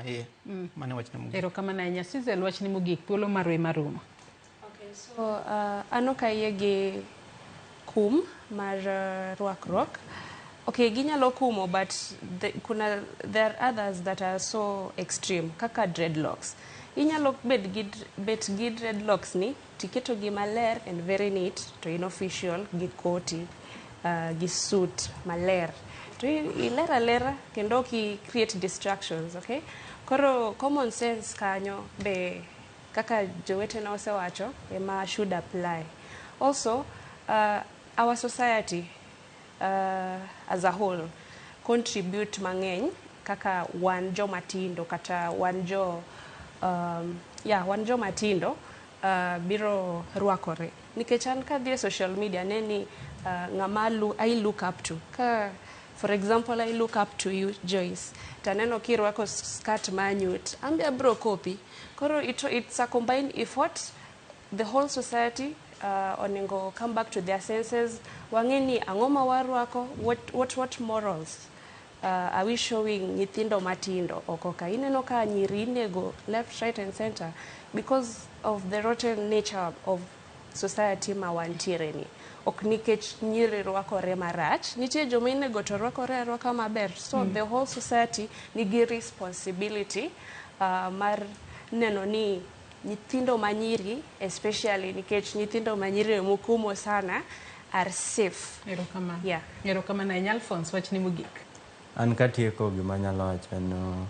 iye. Mano e wachna mogik. Erokamano ahinya. Sizel, wachni mogik, thuolo marwa ema rumo. Okay, so an ok ayie gi kum mar rwakruok. Okay, ginyalo kumo, but kuna there are others that are so extreme kaka dreadlocks. Inyalo bet gi dreadlocks ni tiketo gi maler and very neat to in official gi koti, gi suit maler. To iler alera kendo ok i create distractions, okay? Koro common sense kanyo be kaka jowetena osewacho ema should apply. Also, our society as a whole contribute mang'eny kaka wan joma tindo kata wan jo yeah, wan joma tindo biro rwakore nikech an kadhi e social media aneni ng'ama I look up to ka, for example, I look up to you, Joyce, taneno kirwako skirt manyut, an be abro copy. Koro it's a combined effort. The whole society onego come back to their senses, wang'e ni ang'o ma warwako, what morals are we showing nyithindo matindo oko ka. Ineno ka nyiri inego left, right and center because of the rotten nature of society ma wantiere ni. Ok nikech nyiri rwakore marach, nitie joma inego to rwakore arwaka maber. So the whole society nigi responsibility mar neno ni nyithindo manyiri especially, nikech nyithindo manyiri emokumo sana, are safe. Erokamano. Yeah. Erokamano ahinya. Alphonse, wachni mogik. An katieko, gima anyalo wacho en